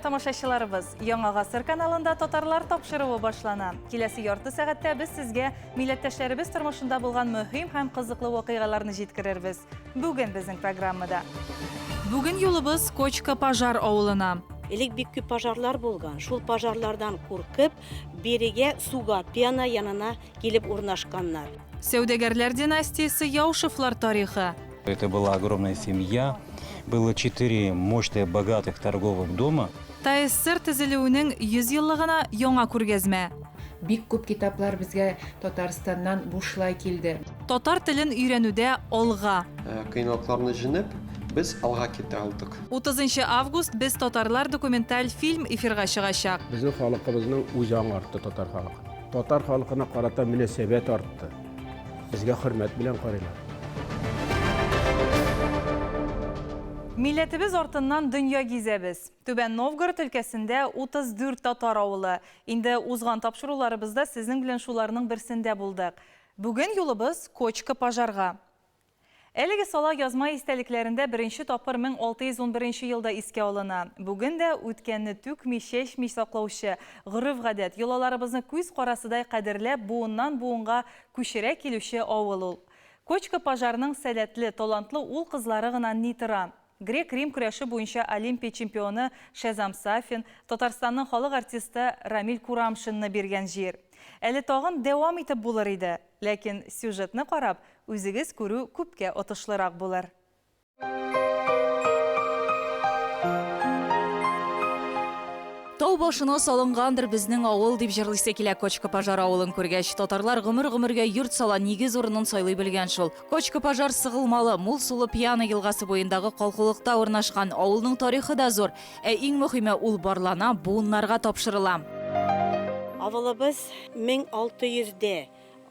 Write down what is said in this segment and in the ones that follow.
тамашачыларыбыз! Яңа гасыр каналында Татарлар тапшыруы башлана. Киләсе ярты сәгатьтә без сезгә милләттәшләребез тормышында булган мөһим һәм кызыклы вакыйгаларны җиткерербез. Бүген безнең программада. Бүген юлыбыз Кочко-Пожар авылына. Элек бик күп пожарлар булган. Шул пожарлардан куркып, бирегә суга, пена янына килеп урнашканнар. Сәүдәгәрләр династиясе Яушевлар тарихы. Это была огромная семья. Было четыре мощных, богатых торговых дома. ТАССР төзелүенең 100 еллыгына яңа күргәзмә. Бик күп китаплар безгә Татарстаннан бушлай килде. Татар телен өйрәнүдә алга. Кыенлыкларны җиңеп, без алга китә алдык. 30 август Без татарлар документаль фильм эфирга чыгачак. Безнең халкыбызның үз аңы артты, татар халкы. Татар халкына карата мөнәсәбәт артты. Безгә хөрмәт белән карыйлар. Милләтебез артыннан дөнья гизәбез. Түбән Новгород өлкәсендә 34 татар авылы. Инде узган тапшыруларыбызда сезнең белән шуларның берсендә булдык. Бүген юлыбыз Кочко-Пожарга. Әлеге сала язма истәлекләрендә беренче тапкыр 1611 елда искә алына. Бүген дә үткәнне түкми-чәчми саклаучы, гореф-гадәт, йолаларыбызны күз карасыдай кадерләп, буыннан-буынга күчерә килүче авыл ул. Кочко-Пожарның сәләтле, талантлы ул-кызлары гына ни тора! Грек-рим көрәше буенча Олимпия чемпионы Шәзам Сафин, Татарстанның халык артисты Рамил Курамшинны биргән җир. Әле тагын дәвам итеп булыр иде, ләкин сюжетны карап, үзегез күрү күпкә отышлырак булыр. Тау башына салынгандыр безнең авыл, дип җырлыйсы килә Кочко-Пожар авылын күргәч. Татарлар гомер-гомергә йорт сала, нигез урынын сайлый белгән шул. Кочко-Пожар сыгылмалы, мул сулы Пьяна елгасы буендагы калкулыкта урнашкан. Авылның тарихы да зур. Ә иң мөхиме, ул барлана, буыннарга тапшырыла. Авылыбыз 1600 дә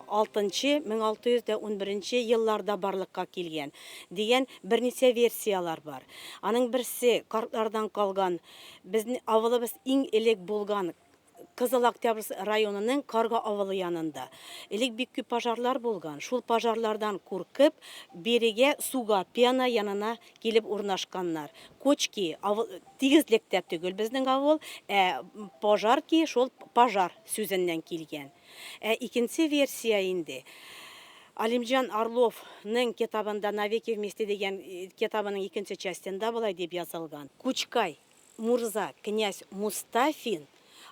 алтынчы, 1611 нче елларда барлыкка килгән дигән берничә версияләр бар. Аның берсе картлардан калган, безнең авылыбыз иң элек булган Кызыл Октябрь районының Карга авылы янында. Элек бик күп пожарлар булган. Шул пожарлардан куркып, бирегә суга, пена янына килеп урнашканнар. Кочки авыл тигезлектә түгел безнең авыл, ә пожарки шул пожар сүзеннән килгән. Ә икенче версия инде Алимҗан Орловның китабында Навеки вместе дигән китабының икенче частенда болай дип язылган. Кучкай Мурза князь Мустафин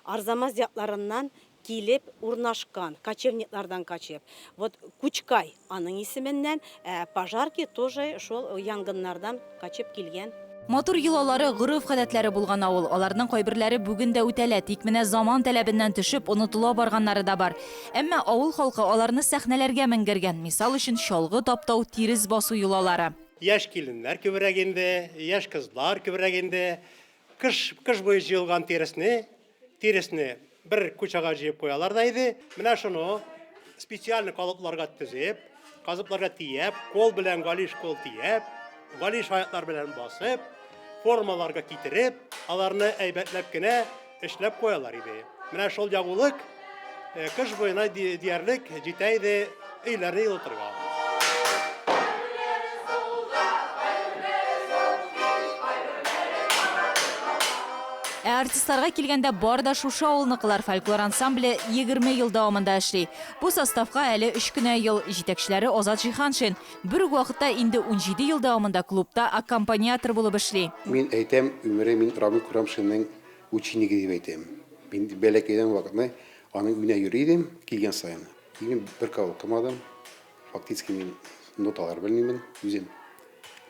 Арзамас якларыннан килеп урнашкан, кочевниклардан качып. Вот Кучкай аның исеменнән, ә Пожарки тоже шул янгыннардан качып килгән. Матур йолалары, гореф-гадәтләре булган авыл. Аларның кайберләре бүген дә үтәлә, тик менә заман таләбеннән төшеп, онытыла барганнары да бар. Әмма авыл халкы аларны сәхнәләргә менгергән. Мисал өчен, чалгы таптау, тирес басу йолалары. Яшь киленнәр күбрәк инде, яшь кызлар күбрәк инде. Кыш, кыш буе җыелган тиресне, тиресне бер кучага җыеп куялар да иде. Менә шуны специально калыпларга тезеп, казыпларга тияп, кол белән галиш кол тияп, галиш аяклар белән басып, формаларга китереп, аларны әйбәтләп кенә эшләп куялар иде. Менә шул ягулык кыш буена диярлек җитә иде өйләрне елытырга. Ә артистларга килгәндә, бар да шушы авылныкылар. Фольклор ансамбле 20 ел дәвамында эшли. Бу составка әле өч кенә ел. Җитәкчеләре Азат Җиһаншин. Бер үк вакытта инде 17 ел дәвамында клубта аккомпаниатор булып эшли. Мин әйтәм, өмере мин Рамил Курамшинның ученигы дип әйтәм. Мин бәләкәйдән вакытны аның өенә йөри идем, килгән саен. Мин беркая укымадым. Фактически мин ноталар белмимен үзем.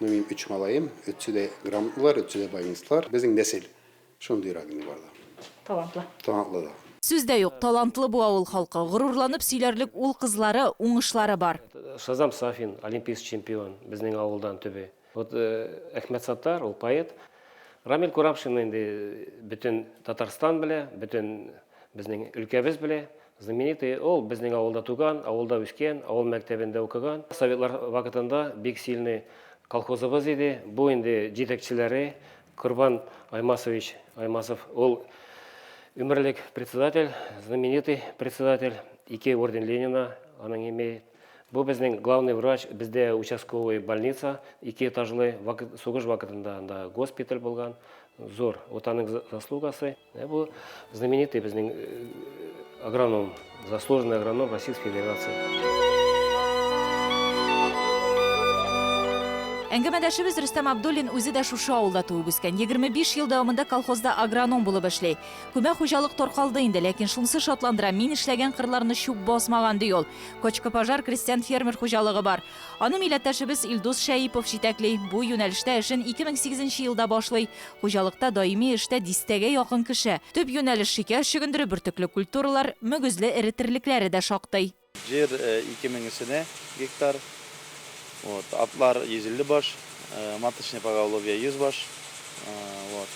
Но минем өч малаем, өчесе дә грамотлылар, өчесе дә баянистлар. Безнең нәсел шундыйрак инде бар да. Талантлы. Талантлы да. Сүз дә юк, талантлы бу авыл халкы. Горурланып сөйләрлек ул-кызлары, уңышлары бар. Шазам Сафин, олимпийский чемпион, безнең авылдан төбе. Вот Әхмәт Саттар, ул поэт. Рамил Курамшинны инде бөтен Татарстан белә, бөтен безнең өлкәбез белә. Знаменитый ул безнең авылда туган, авылда үскән, авыл мәктәбендә укыган. Советлар вакытында бик сильный колхозыбыз иде. Бу инде җитәкчеләре Корбан Аймасович Аймасов, ул өмерлек председатель, знаменитый председатель, ике орден Ленина аның имеет. Бу безнең главный врач, бездә участковый больница, ике этажлы, вакыт, сугыш вакытында анда госпиталь булган. Зур. Вот аның заслугасы. Ә бу знаменитый безнең агроном, заслуженный агроном Российской Федерации. Әңгәмәдәшебез Рөстәм Абдуллин үзе дә шушы авылда туып үскән. 25 ел дәвамында колхозда агроном булып эшли. Күмәк хуҗалык таркалды инде, ләкин шунысы шатландыра, мин эшләгән кырларны чүп басмаган, ди ул. Кочко-Пожар крестьян-фермер хуҗалыгы бар. Аны милләттәшебез Илдус Шәипов җитәкли. Бу юнәлештә эшен 2008 нче елда башлый. Хуҗалыкта даими эштә дистәгә якын кеше. Төп юнәлеш шикәр чөгендере, бөртекле культуралар, мөгезле эре терлекләре дә шактый. Җир 2000 өстенә гектар. Вот, атлар 150 баш, маточный поголовье 100 баш. Вот.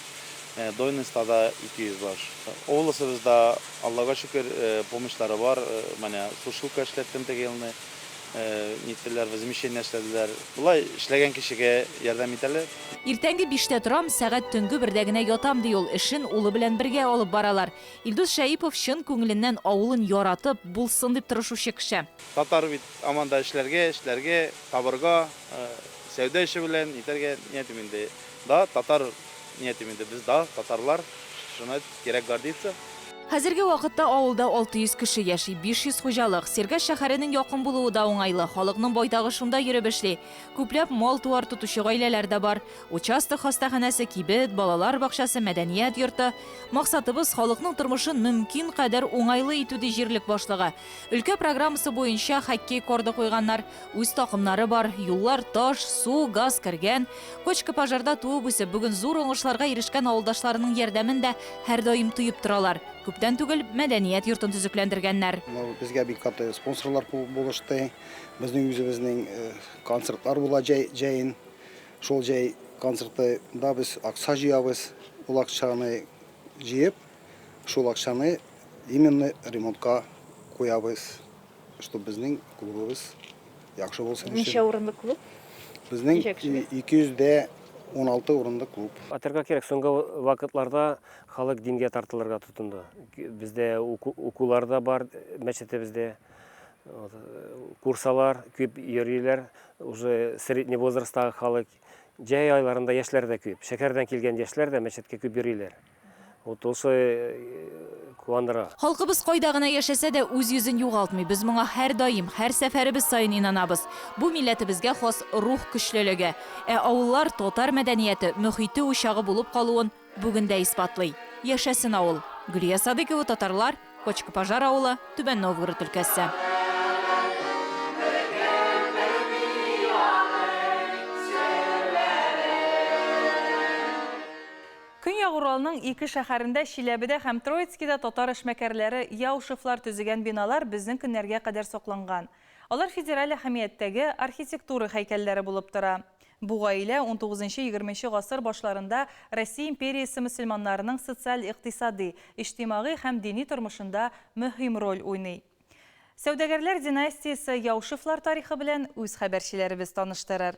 Дойный стада 200 баш. Обласыбызда, Аллага шөкер, помощьлары бар. Менә сушилка эшләттем теге елны. Ниттеләр, возмещение эшләделәр. Болай эшләгән кешегә ярдәм итәләр. Иртәнге биштә торам, сәгать төнге бердә генә ятам, ди ул. Эшен улы белән бергә алып баралар. Илдус Шәипов чын күңеленнән авылын яратып, булсын дип тырышучы кеше. Татар бит һаман да эшләргә, эшләргә, табырга, сәүдә эше белән нитәргә ниятим инде. Да, татар ниятим инде, без да, татарлар, шуны кирәк гордиться. Хәзерге вакытта авылда 600 кеше яши, 500 хуҗалык. Сергач шәһәренең якын булуы да уңайлы, халыкның байтагы шунда йөреп эшли. Күпләп мал-туар тотучы гаиләләр дә бар. Участок хастаханәсе, кибет, балалар бакчасы, мәдәният йорты. Максатыбыз, халыкның тормышын мөмкин кадәр уңайлы итү, ди җирлек башлыгы. Өлкә программасы буенча хоккей корды куйганнар. Үз такымнары бар, юллар таш, су, газ кергән. Кочко-Пожарда туып-үсеп, бүген зур уңышларга ирешкән авылдашларының ярдәмен дә һәрдаим тоеп торалар. Күптән түгел мәдәният йортын төзекләндергәннәр. Безгә бик каты спонсорлар булышты. Безнең үзебезнең концертлар була җәен. Шул җәй концертында без акча җыябыз. Ул акчаны җыеп, шул акчаны именно ремонтка куябыз. Чтоб безнең клубыбыз яхшы булсын өчен. Ничә урынлы клуб? Безнең 216 урынлы клуб. Атырга кирәк, соңгы вакытларда халык дингә тартылырга тотынды. Бездә укулар да бар мәчетебездә. Курсалар күп йөриләр, уже средний возрасттагы халык. Җәй айларында яшьләр дә күп. Шәһәрдән килгән яшьләр дә мәчеткә күп йөриләр. Вот ул шулай куандыра. Халкыбыз кайда гына яшәсә дә, үз йөзен югалтмый. Без моңа һәрдаим, һәр сәфәребез саен инанабыз. Бу милләтебезгә хас рух көчлелеге. Ә авыллар татар мәдәнияте, мохите учагы булып калуын бүген дә исбатлый. Яшәсен авыл! Гөлия Садыйкова, Татарлар, Кочко-Пожар авылы, Түбән Новгород өлкәсе. Көньяк Уралның ике шәһәрендә, Чиләбедә һәм Троицкида татар эшмәкәрләре Яушевлар төзегән биналар безнең көннәргә кадәр сакланган. Алар федераль әһәмияттәге архитектура һәйкәлләре булып тора. Бу гаилә унтугызынчы-егерменче гасыр башларында Россия империясе мөселманнарының социаль-икътисади, иҗтимагый һәм дини тормышында мөһим роль уйный. Сәүдәгәрләр династиясе Яушевлар тарихы белән үз хәбәрчеләребез таныштырыр.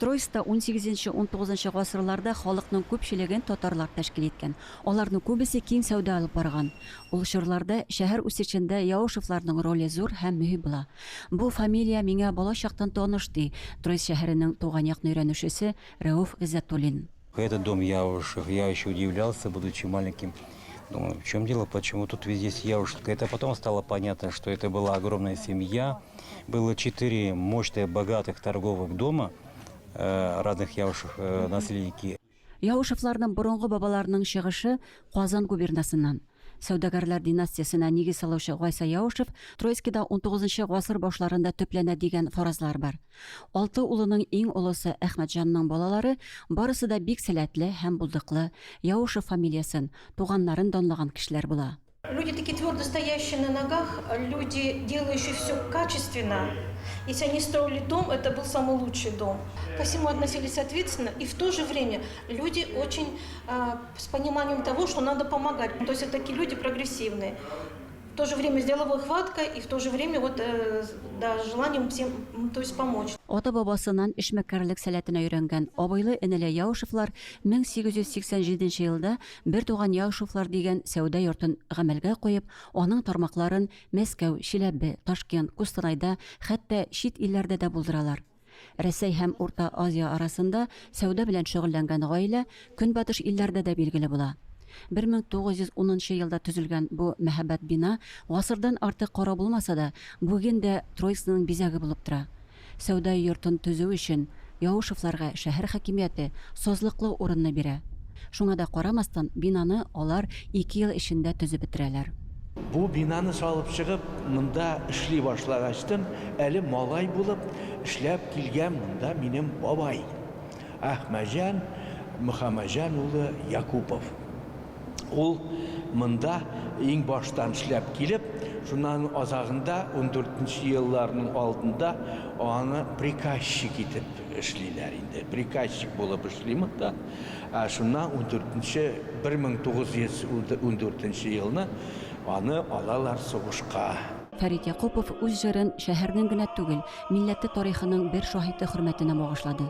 Троицкта унсигезенче-унтугызынчы гасырларда халыкның күпчелеген татарлар тәшкил иткән. Аларның күбесе киң сәүдә алып барган. Ул чорларда шәһәр үсешендә Яушевларның роле зур һәм мөһим була. Бу фамилия миңа бала чактан таныш, ди Троицк шәһәренең туган якны өйрәнүчесе Рәүф Гыйззәтуллин. Этот дом Яушев, я еще удивлялся, будучи маленьким. Думаю, в чем дело, почему тут везде Яушевка. Это потом стало понятно, что это была огромная семья. Было четыре мощных, богатых торговых дома э, разных Яушев э, наследники. Яушевларның борынгы бабаларының чыгышы Казан губернасыннан. Сәүдәгәрләр династиясенә нигез салучы Гайса Яушев Троицкида унтугызынчы гасыр башларында төпләнә дигән фаразлар бар. Алты улының иң олысы Әхмәтҗанның балалары барысы да бик сәләтле һәм булдыклы, Яушев фамилиясен, туганнарын данлаган кешеләр була. Люди такие твердо стоящие на ногах, люди, делающие все качественно. Если они строили дом, это был самый лучший дом. Ко всему относились ответственно, и в то же время люди очень э, с пониманием того, что надо помогать. То есть это такие люди прогрессивные. В то же время с деловой хваткой и в то же время вот, э, да, желанием всем то есть помочь. Ата-бабасыннан эшмәкәрлек сәләтенә өйрәнгән абыйлы-энеле Яушевлар 1887 елда Бертуган Яушевлар дигән сәүдә йортын гамәлгә куеп, аның тармакларын Мәскәү, Чиләбе, Ташкент, Кустанайда, хәтта чит илләрдә дә булдыралар. Рәсәй һәм Урта Азия арасында сәүдә белән шөгыльләнгән гаилә Көнбатыш илләрдә дә билгеле була. 1910 нчы елда төзелгән бу мәһабәт бина гасырдан артык карау булмаса да, бүген дә Троицкның бизәге булып тора. Сәүдә йортын төзү өчен Яушевларга шәһәр хакимияте сазлыклы урынны бирә. Шуңа да карамастан, бинаны алар ике ел эчендә төзеп бетерәләр. Бу бинаны салып чыгып, монда эшли башлагачтын, әле малай булып эшләп килгән монда минем бабай, Әхмәҗан Мөхәммәҗан улы Якупов. Ул монда иң баштан эшләп килеп, шуннан азагында, ундүртенче елларның алдында аны приказчик итеп эшлиләр инде. Приказчик булып эшли монда. Ә шуннан ундүртенче, 1914 нче елны аны алалар сугышка. Фәрит Якупов үз җырын шәһәрнең генә түгел, милләте тарихының бер шаһиты хөрмәтенә багышлады.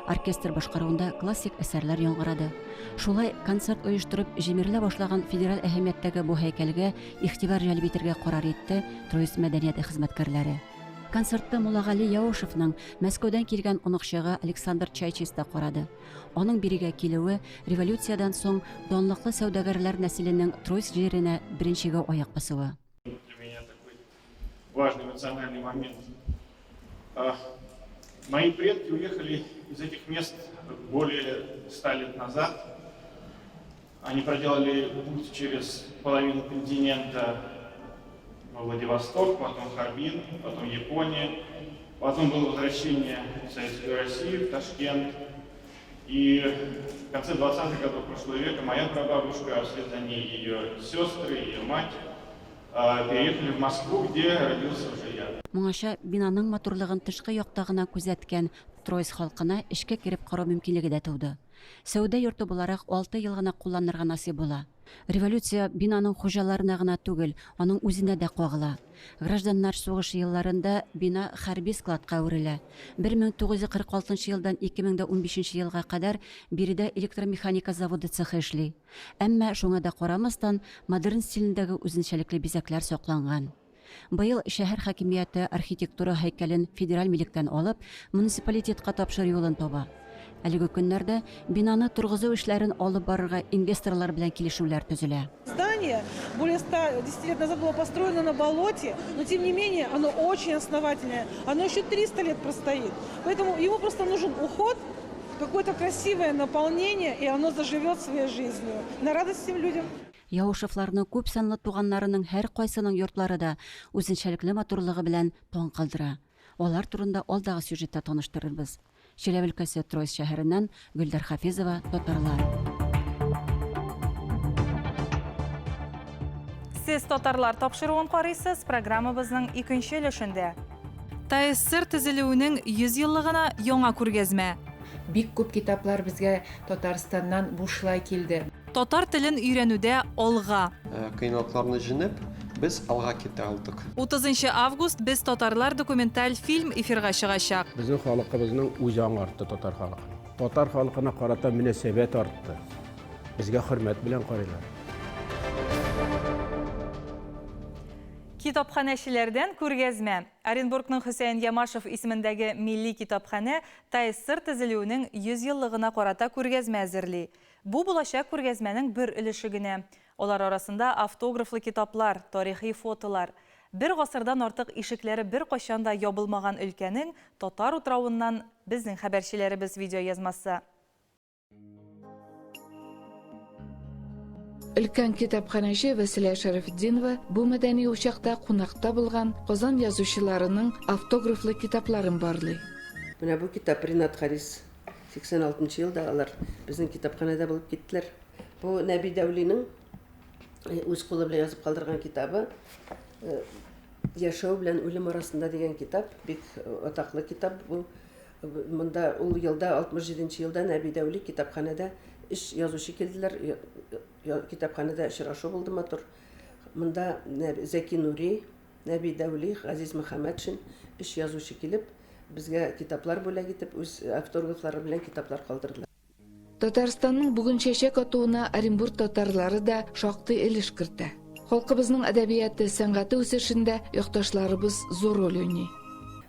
Оркестр башкаруында классик әсәрләр яңгырады. Шулай концерт оештырып, җимерелә башлаган федераль әһәмияттәге бу һәйкәлгә игътибар җәлеп итергә карар итте Троицк мәдәнияте хезмәткәрләре. Концертта Муллагали Яушевның Мәскәүдән килгән оныкчыгы Александр Чайчис та карады. Аның бирегә килүе, революциядән соң данлыклы сәүдәгәрләр нәселенең Троицк җиренә беренчегә аяк басуы. Для меня такой важный эмоциональный момент. Мои предки уехали из этих мест более 100 лет назад. Они проделали путь через половину континента во Владивосток, потом Харбин, потом Япония. Потом было возвращение в Советскую Россию, в Ташкент. И в конце 20-х годов прошлого века моя прабабушка, а вслед за ней ее сестры, ее мать, переехали в Москву, где родился уже я. Моңача бинаның матурлыгын тышкы якта гына күзәткән Троицк халкына эчкә кереп карау мөмкинлеге дә туды. Сәүдә йорты буларак алты ел гына кулланырга насыйп була. Революция бинаның хуҗаларына гына түгел, аның үзенә дә кагыла. Гражданнар сугышы елларында бина хәрби складка әверелә. 1946 нчы елдан 2015 нче елга кадәр биредә электромеханика заводы цехы эшли. Әмма, шуңа да карамастан, модерн стилендәге үзенчәлекле бизәкләр сакланган. Быел шәһәр хакимияте архитектура һәйкәлен федераль милектән алып, муниципалитетка тапшыру юлын таба. Әлеге көннәрдә бинаны торгызу эшләрен алып барырга инвесторлар белән килешүләр төзелә. Здание более 110 лет назад было построено на болоте, но тем не менее оно очень основательное. Оно еще 300 лет простоит. Поэтому ему просто нужен уход, какое-то красивое наполнение, и оно заживет своей жизнью. На радость всем людям. Яушевларның күпсанлы туганнарының һәркайсының йортлары да үзенчәлекле матурлыгы белән таң калдыра. Алар турында алдагы сюжетта таныштырырбыз. Чиләбе өлкәсе Троицк шәһәреннән Гөлдәр Хафизова, Татарлар. Сез Татарлар тапшыруын карыйсыз, программабызның икенче өлешендә. ТАССР төзелүенең 100 еллыгына яңа күргәзмә. Бик күп китаплар безгә Татарстаннан бушлай килде. Татар телен өйрәнүдә алга! Кыенлыкларны җиңеп, без алга китә алдык. 30 август Без татарлар документаль фильм эфирга чыгачак. Безнең халыкыбызның үз аңы артты татар халкының. Татар халкына карата мөнәсәбәт артты. Безгә хөрмәт белән карыйлар. Китапханәчеләрдән күргәзмә. Оренбургның Хөсәен Ямашев исемендәге Милли китапханә ТАССР төзелүенең 100 еллыгына карата күргәзмә әзерли. Бу булачак күргәзмәнең бер өлеше генә. Алар арасында автографлы китаплар, тарихи фотолар. Бер гасырдан артык ишекләре беркайчан да ябылмаган өлкәнең Татар утравыннан безнең хәбәрчеләребез видеоязмасы. Өлкән китапханәче Вәсилә Шәрәфетдинова бу мәдәни учакта кунакта булган Казан язучыларының автографлы китапларын барлый. Менә бу китап Ренат Харис 86 нчы елда алар безнең китапханәдә булып киттеләр. Бу Нәби Дәүлинең үз кулы белән язып калдырган китабы. Яшәү белән үлем арасында дигән китап, бик атаклы китап бу. Монда ул елда, 67 нче елда Нәби Дәүли китапханәдә өч язучы килделәр. Китапханәдә очрашу булды матур. Монда Зәки Нури, Нәби Дәүли, Газиз Мөхәммәтшин, өч язучы килеп, безгә китаплар бүләк итеп, үз автографлары белән китаплар калдырдылар. Татарстанның бүген чәчәк атуына Оренбург татарлары да шактый өлеш кертә. Халкыбызның әдәбияты, сәнгате үсешендә якташларыбыз зур роль уйный.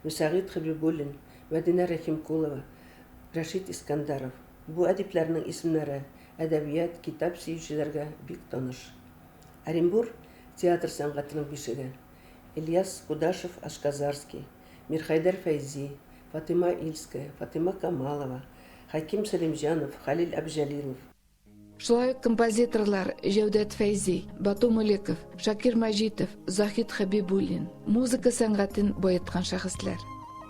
Мөсәгыйть Хәбибуллин, Мәдинә Рәхимкулова, Рәшит Искәндәров. Бу әдипләрнең исемнәре әдәбият, китап сөючеләргә бик таныш. Оренбур, театр сәнгатенең бишеге. Ильяс Кудашев Ашказарский, Мирхәйдәр Фәйзи, Фатыйма Ильская, Фатыйма Камалова, Хәким Сәлимҗанов, Хәлил Әбҗәлилов. Шулай ук композиторлар Җәүдәт Фәйзи, Бату Мөлеков, Шакир Мәҗитов, Заһид Хәбибуллин, музыка сәнгатен баеткан шәхесләр.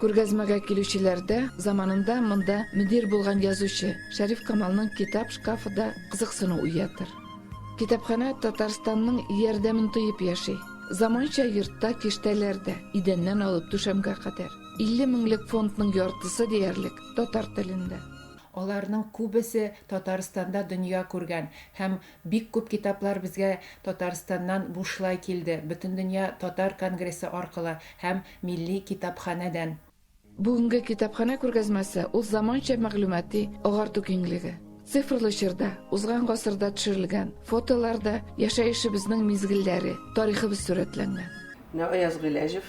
Күргәзмәгә килүчеләрдә заманында монда мөдир булган язучы Шәриф Камалның китап шкафы да кызыксыну уятыр. Китапханә Татарстанның ярдәмен тоеп яши. Заманча йортта киштәләр дә, идәннән алып түшәмгә кадәр. 50 меңлек фондның яртысы диярлек татар телендә. Аларның күбесе Татарстанда дөнья күргән һәм бик күп китаплар безгә Татарстаннан бушлай килде, Бөтендөнья татар конгрессы аркылы һәм Милли китапханәдән. Бүгенге китапханә күргәзмәсе ул заманча мәгълүмати агарту киңлеге. Цифрлы чорда, узган гасырда төшерелгән фотоларда яшәешебезнең мизгелләре, тарихыбыз сурәтләнгән. Менә Аяз Гыйләҗев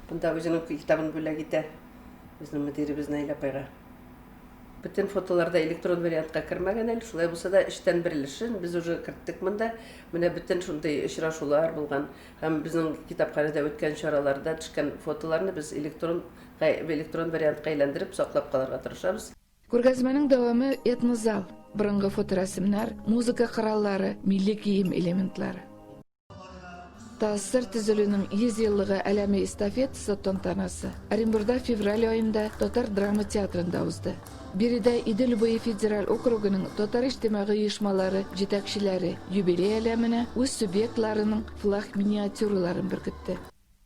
монда үзенең китабын бүләк итә безнең мөдиребез Наилә апайга. Бөтен фотолар да электрон вариантка кермәгән әле, шулай булса да өчтән бер өлешен без уже керттек монда. Менә бөтен шундый очрашулар булган һәм безнең китапханәдә үткән чараларда төшкән фотоларны без электрон электрон вариантка әйләндереп саклап калырга тырышабыз. Күргәзмәнең дәвамы этнозал, борынгы фоторәсемнәр, музыка кораллары, милли кием элементлары. ТАССР төзелүнең 100 еллыгы әләме эстафетасы тантанасы Оренбурда февраль аенда Татар драма театрында узды. Биредә Идел буе федераль округының татар иҗтимагый оешмалары җитәкчеләре юбилей әләменә үз субъектларының флаг-миниатюраларын беркетте.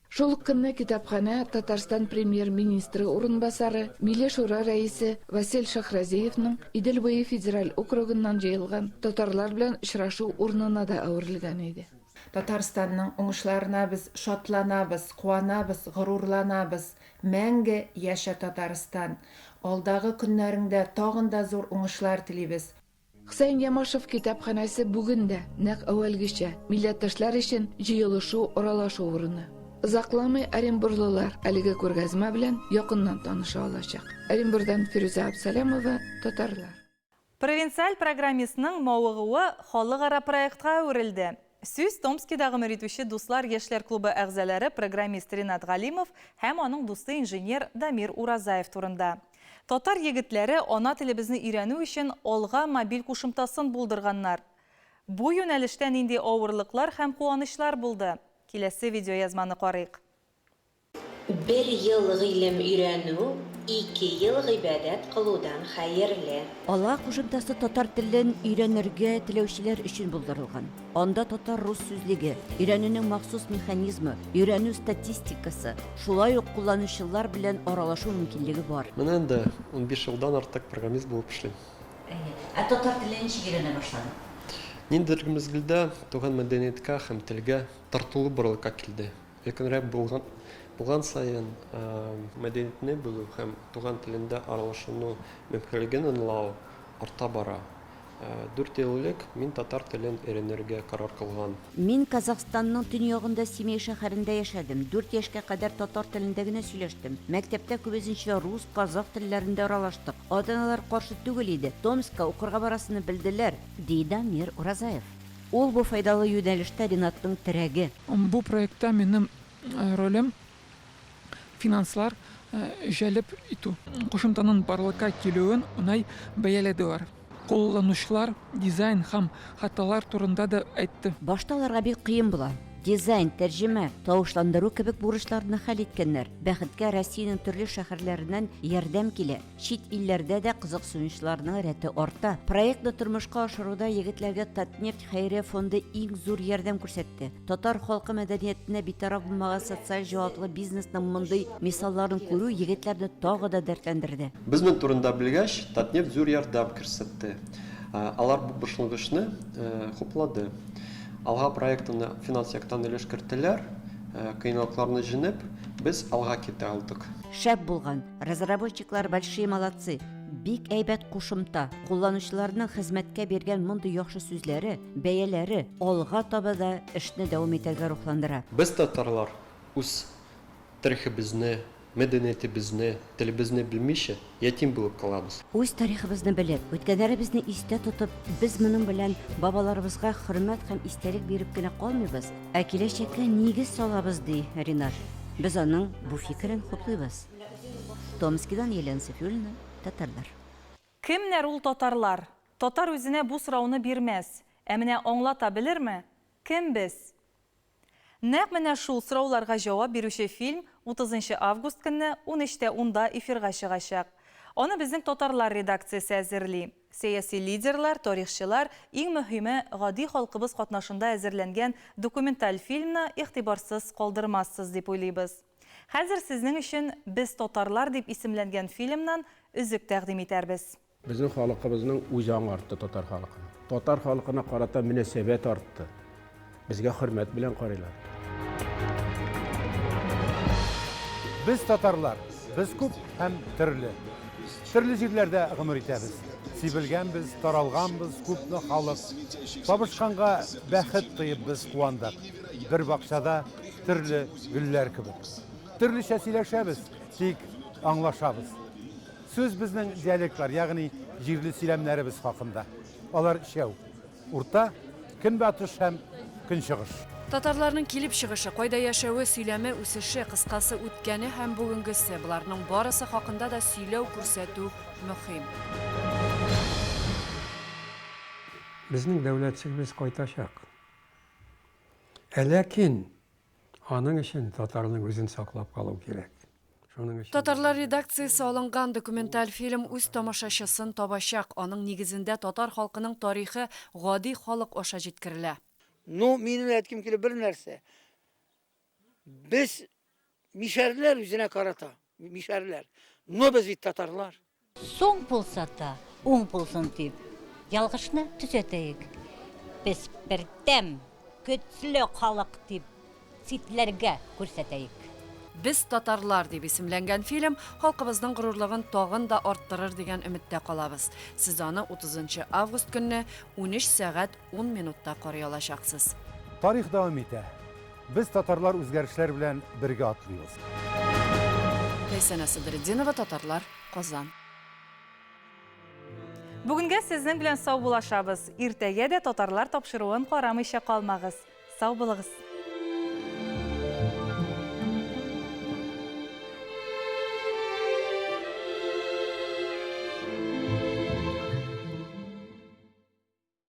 Шул ук көнне китапханә Татарстан Премьер-министры урынбасары, Милли Шура рәисе Васил Шәйхразиевның Идел буе федераль округыннан җыелган татарлар белән очрашу урынына да әверелгән иде. Татарстанның уңышларына без шатланабыз, куанабыз, горурланабыз. Мәңге яшә Татарстан! Алдагы көннәреңдә тагын да зур уңышлар телибез! Хөсәен Ямашев китапханәсе бүген дә, нәкъ әүвәлгечә, милләттәшләр өчен җыелышу, аралашу урыны. Озакламый оренбурлылар әлеге күргәзмә белән якыннан таныша алачак. Оренбурдан Фирүзә Абсалямова, Татарлар. Провинциаль программистның мавыгуы халыкара проектка әверелде. Сүз Томскида гомер итүче Дуслар яшьләр клубы әгъзалары программист Ринат Галимов һәм аның дусты инженер Дамир Уразаев турында. Татар егетләре ана телебезне өйрәнү өчен Алга мобиль кушымтасын булдырганнар. Бу юнәлештә нинди авырлыклар һәм куанычлар булды? Киләсе видеоязманы карыйк. Бер ел гыйлем өйрәнү ике ел гыйбадәт кылудан хәерле. Алга кушымтасы татар телен өйрәнергә теләүчеләр өчен булдырылган. Анда татар-рус сүзлеге, өйрәнүнең махсус механизмы, өйрәнү статистикасы, шулай ук кулланучылар белән аралашу мөмкинлеге бар. Менә инде 15 елдан артык программист булып эшлим. Әйе. Ә татар телен ничек өйрәнә башладың? Ниндидер мизгелдә туган мәдәнияткә һәм телгә тартылу барлыкка килде. Өлкәнрәк булган булган саен, мәдәниятне белү һәм туган телендә аралашуның мөһимлеген аңлау арта бара. Дүрт ел элек мин татар телен өйрәнергә карар кылган. Мин Казахстанның төньягында Семей шәһәрендә яшәдем. Дүрт яшькә кадәр татар телендә генә сөйләштем. Мәктәптә күбесенчә рус, казах телләрендә аралаштык. Ата-аналар каршы түгел иде. Томскка укырга барасыны белделәр, ди Дамир Уразаев. Ул бу файдалы юнәлештә Ринатның терәге. Бу проектта минем ролем, финанслар җәлеп итү. Кушымтаның барлыкка килүен унай бәяләделәр. Кулланучылар дизайн һәм хаталар турында да әйтте. Башта аларга бик кыен була. Дизайн, тәрҗемә, тавышландыру кебек бурычларны хәл иткәннәр. Бәхеткә, Россиянең төрле шәһәрләреннән ярдәм килә. Чит илләрдә дә кызыксынучыларның рәте арта. Проектны тормышка ашыруда егетләргә Татнефть хәйрия фонды иң зур ярдәм күрсәтте. Татар халкы мәдәниятенә битараф булмаган социаль җаваплы бизнесның мондый мисалларын күрү егетләрне тагы да дәртләндерде. Безнең турында белгәч, Татнефть зур ярдәм күрсәтте. Алар бу башлангычны хуплады. Алга проектына финанс яктан өлеш керттеләр. Кыенлыкларны җиңеп, без алга китә алдык. Шәп булган! Разработчиклар большие молодцы! Бик әйбәт кушымта. Кулланучыларның хезмәткә биргән мондый яхшы сүзләре, бәяләре алга таба да эшне дәвам итәргә рухландыра. Без татарлар үз тарихыбызны, Мәдәниятебезне, телебезне белмичә, ятим булып калабыз. Үз тарихыбызны белеп, үткәннәребезне истә тотып, без моның белән бабаларыбызга хөрмәт һәм истәлек биреп кенә калмыйбыз, ә киләчәккә нигез салабыз, ди Ринат. Без аның бу фикерен хуплыйбыз. Томскидан Елена Сафиуллина, Татарлар. Кемнәр ул татарлар? Татар үзенә бу сорауны бирмәс. Ә менә аңлата белерме? Кем без? Нәкъ менә шул сорауларга җавап бирүче фильм утызынчы август көнне унөчтә унда эфирга чыгачак. Аны безнең Татарлар редакциясе әзерли. Сәяси лидерлар, тарихчылар, иң мөһиме, гади халкыбыз катнашында әзерләнгән документаль фильмны игътибарсыз калдырмассыз дип уйлыйбыз. Хәзер сезнең өчен Без татарлар дип исемләнгән фильмнан өзек тәкъдим итәрбез. Безнең халыкыбызның үз аңы артты татар халкының. Татар халкына карата мөнәсәбәт артты. Безгә хөрмәт белән карыйлар. Без татарлар, без күп һәм төрле. Төрле җирләрдә гомер итәбез. Сибелгәнбез, таралганбыз, күпме халык. Табышканга бәхет тоеп без куандык. Бер бакчада төрле гөлләр кебек. Төрлечә сөйләшәбез, тик аңлашабыз. Сүз безнең диалектлар, ягъни җирле сөйләмнәребез хакында. Алар өчәү, Урта, Көнбатыш һәм Көнчыгыш. Татарларның килеп чыгышы, кайда яшәве, сөйләме, үсеше, кыскасы, үткәне һәм бүгенгесе, боларның барысы хакында да сөйләү, күрсәтү мөһим. Безнең дәүләтчелегебез кайтачак. Ә ләкин аның өчен татарның үзен саклап калу кирәк. Шуның өчен. Татарлар редакциясе алынган документаль фильм үз тамашачысын табачак. Аның нигезендә татар халкының тарихы гади халык аша җиткерелә. Ну, минем әйткем килә бер нәрсә. Без мишәрләр үзенә карата, мишәрләр. Но без бит татарлар. Соң булса да, уң булсын дип, ялгышны төзәтәек. Без бердәм, көчле халык дип, читләргә күрсәтәек. Без татарлар дип исемләнгән фильм халкыбызның горурлыгын тагын да арттырыр дигән өметтә калабыз. Сез аны утызынчы август көнне 13 сәгать ун минутта карый алачаксыз. Тарих дәвам итә. Без татарлар үзгәрешләр белән бергә атлыйбыз. Ләйсәнә Садретдинова, Татарлар, Казан. Бүгенгә сезнең белән саубулашабыз. Иртәгә дә Татарлар тапшыруын карамыйча калмагыз. Сау булыгыз!